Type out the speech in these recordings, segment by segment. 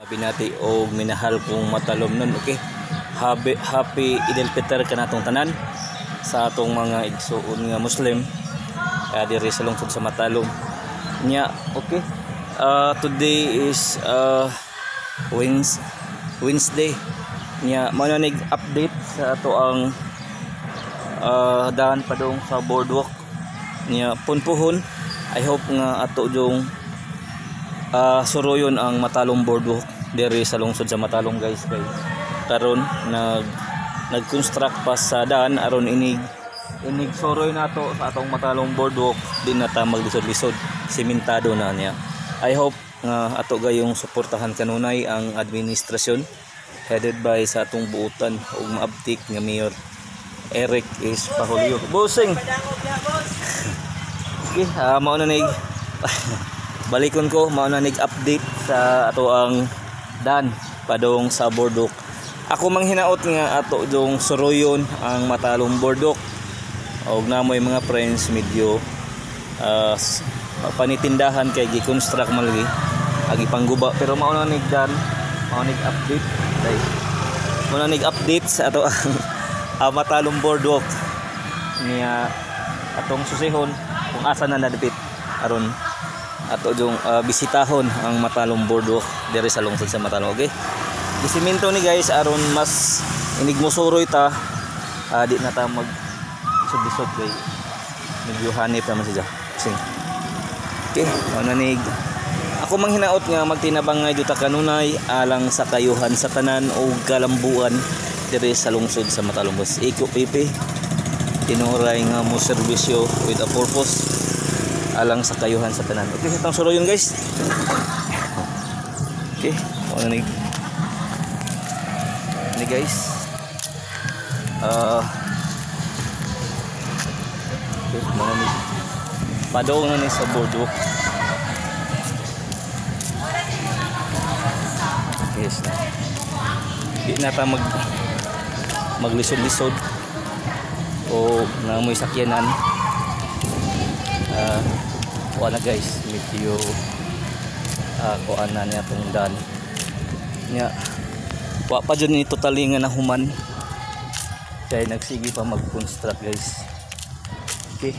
Binati og minahal kong Matalomnon, okay? Happy, happy Idul Fitr kanatong tanan sa atong mga igsuon nga Muslim diri sa lungsod sa Matalom. Nya, okay. Today is Wednesday. Nya, mao na nig update sa ato ang daan padung sa boardwalk. Nya, punpuhon. I hope nga ato yung suruyon ang Matalom Boardwalk diri sa lungsod sa Matalom, guys, kay karon nag-construct pa sa daan aron inig inig suroy nato sa atong Matalom Boardwalk, di na ta maglisod-lisod, simentado na niya. I hope nga ato gayong suportahan kanunay ang administrasyon headed by sa atong buutan ug maabtik nga Mayor Eric is Pahulyo. Bossing. Okay, mao na nig balikon ko, mao na nig update sa ato ang dan padong sa boardwalk. Ako mang hinaot nga ato dong suruyon ang Matalom Boardwalk. Og namoy mga friends medyo panitindahan kay gi-construct man lagi agi pangguba, pero mao na nig dan, mao nig update kay mao na nig update sa ato ang Matalom Boardwalk niya, atong susihon kung asa na nadapit aron ato yung bisitahon ang Matalom Boardwalk diri sa lungsod sa Matalom, okay? Gisiminto ni, guys, aron mas inig mosuroy ta, di na ta mag lisod-lisod kay medyo hanip naman siya. Sing. Okay, mao na nig ako mang hinaot nga magtinabangay juta kanunay alang sa kayuhan sa tanan o kalambuan diri sa lungsod sa Matalom. Boss. Iko pipi tinuray nga mo serbisyo with a purpose alang sa kayuhan sa tanan. Okay, itong suroyon, guys. Okay, mao na ni ni guys. Okay, mao na ni padong na ni sa boardwalk. Yes na. Di na ta maglisod-lisod o namoy sakyanan. Kuha na, guys, medyo kuha na niya itong dan nya, wa pa dyan ni totally nga nahuman kay nagsige pa mag-construct, guys. Okay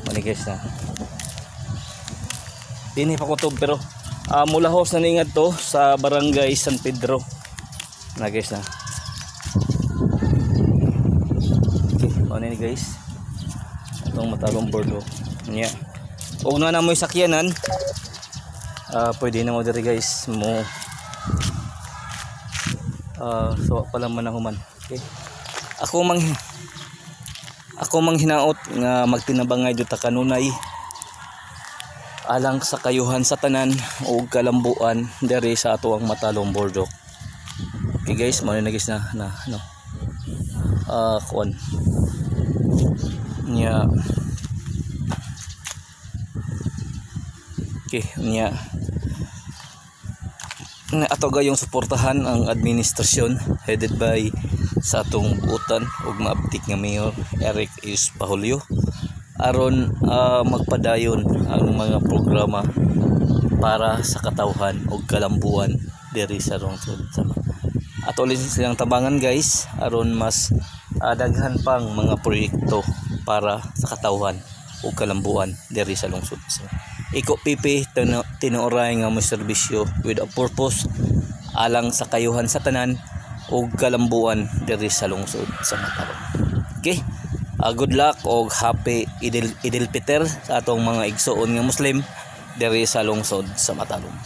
mani, guys, na dinhi pa kutob, pero mulahos na ningad to sa Barangay San Pedro na, guys, na. Okay, mao ni, guys, atong Matalom Boardwalk nya. Og na mo'y sakyanan, pwede na mo diri, guys, mo so pa lang man nahuman. Okay, ako mang hinaot nga magtinabangay juta kanunay alang sa kayuhan sa tanan ug kalambuan diri sa ato ang Matalom Boardwalk. Okay, guys, mao na, guys, na na no kuan nya. Okay, nya na ato gayong suportahan ang administrasyon headed by sa atong buutan ug maabtik nga Mayor Eric is Pahulyo aron magpadayon ang mga programa para sa katawhan ug kalambuan diri sa lungsod sa ato ulit silang tabangan, guys, aron mas daghan pang mga proyekto para sa katawhan ug kalambuan diri sa lungsod. So, Iko pipi tinuoray nga mo serbisyo with a purpose alang sa kayuhan sa tanan ug kalambuan diri sa lungsod sa Matalom. Okay? Good luck og happy Idul Fitr sa atong mga igsuon nga Muslim diri sa lungsod sa Matalom.